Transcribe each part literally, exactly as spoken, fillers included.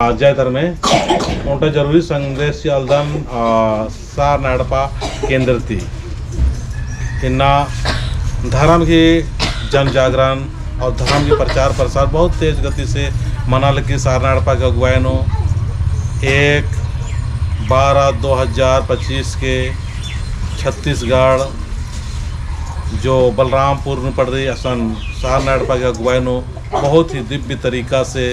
आ, जय धर्मे, ओन्टा जरूरी संदेश चिआलदन, आ, सारना एड़पा केंद्र ती। इन्ना धर्म की जन जागरण और धर्म की प्रचार प्रसार बहुत तेज गति से मना लगी। सारना एड़पा की अगुवाई नू एक बारह दो हज़ार पच्चीस के छत्तीसगढ़ जो बलरामपुर नू पड़ रही असन सारना एड़पा की अगुवाई नू बहुत ही दिव्य तरीका से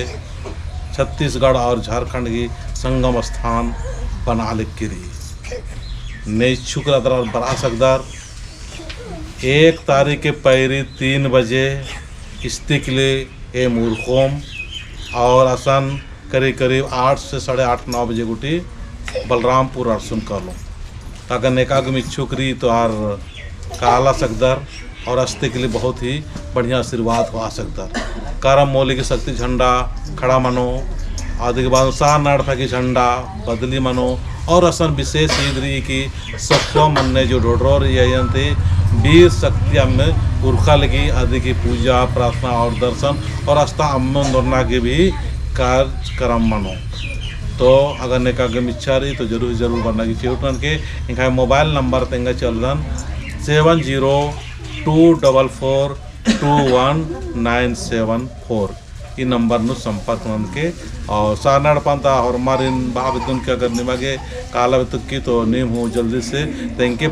छत्तीसगढ़ और झारखंड की संगम स्थान बना लगी रई। ने इच्छुक रअदर बरआ सकदर। एक तारीख के पैरी तीन बजे इस्तिकली एम उरखोम और असन करीब करीब आठ से साढ़े आठ नौ बजे गूटी बलरामपुर अरसुन कालोम। अगर नेका गे इच्छुक रई तो आर काला सकदर और इस्तिकली बहुत ही बढ़िया आशीर्वाद होआ सकदर। करम मौली की शक्ति झंडा खड़ा मनो, अदी के बाद सारना एड़पा की झंडा बदली मनो और असन विशेष ईद रई कि सखुआ मन्ने जो ढोढरो रई अयंग ती वीर शक्ति अम्म उरखा लगी अदी की पूजा प्रार्थना और दर्शन और अस्ता अम्म ओन्दरना की भी कार्यक्रम मनो। तो अगर नेका गे इच्छा रई तो जरूर जरूर बरना की चिहुट ननके। एंग्है mobile number तेंगा चिआलदन seven zero two double four two one nine seven four। ई number नू संपर्क ननके। और सारना एड़पा ता होरमारिन बआ बेद्दन की अगर निमा गे काला बेद्दकी तो नीम हूँ जल्दी से तेंगके